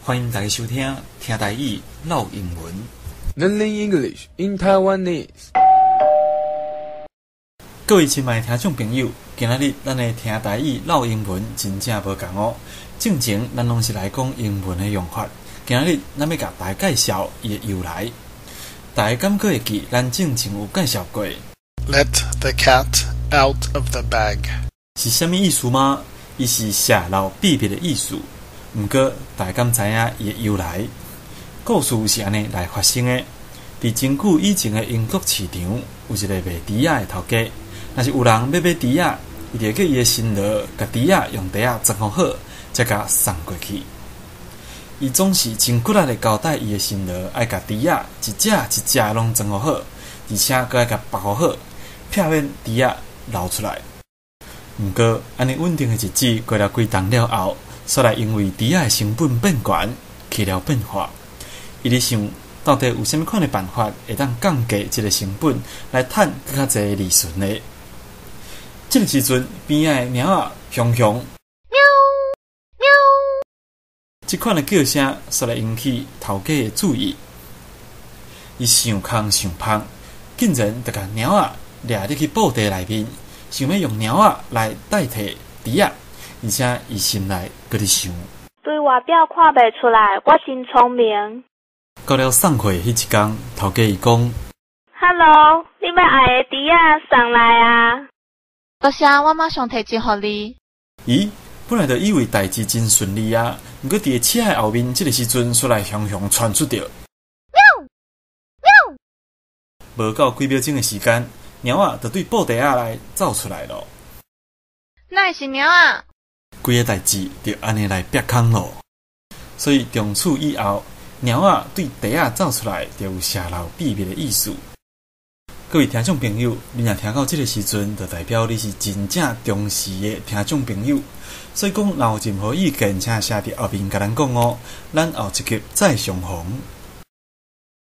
歡迎大家收聽聽台語嘮英文。 Learning English in Taiwanese。各位親愛的聽眾朋友，今仔日咱的聽台語嘮英文真正無仝哦。正前咱攏是來講英文的用法，今仔日咱欲共大家介紹伊的由來。大家敢閣會記咱正前有介紹過 Let the cat out of the bag. 是啥物意思嗎？伊是洩露秘密的意思。毋過大家敢知影伊的由來？故事是按呢來發生的。佇真久以前的英國市場，有一個賣豬仔的頭家。若是有人欲買豬仔，伊就會叫伊的新郎共豬仔用袋仔裝予好，才共送過去。伊總是真骨力的交代伊的新郎，愛共豬仔一隻一隻攏裝予好，而且閣愛共縛予好，避免豬仔流出來。毋過，按呢穩定的日子過了幾冬了後，煞來因為豬仔的成本變懸，起了變化。伊咧想，到底有啥物款的辦法會當降低這个成本，來趁閣較濟利潤呢？這个時陣，邊仔的貓仔雄雄，喵喵，這款的叫聲，煞來引起頭家的注意。伊想空想芳，竟然就共貓仔掠入去布袋內面，想欲用貓仔來代替豬仔，而且伊心內閣咧想：對外表看袂出來，我真聰明。到了送貨的彼一工，頭家伊講： Hello，你欲愛的豬仔送來啊！多謝，我馬上提錢予你。咦，本來就以為代誌真順利啊，毋過佇个車的後面，這个時陣煞來雄雄傳出著。喵喵，無夠幾秒鐘的時間，貓仔就對布袋仔內走出來囉。哪會是貓仔？規个代誌就按呢來煏空囉。所以從此以後，貓仔對袋仔走出來，就有洩露秘密的意思。各位聽眾朋友，你若聽到這個時陣，就代表你是真正忠實的聽眾朋友。所以講，若有任何意見，請寫佇後面共咱講哦。咱後一集再相逢。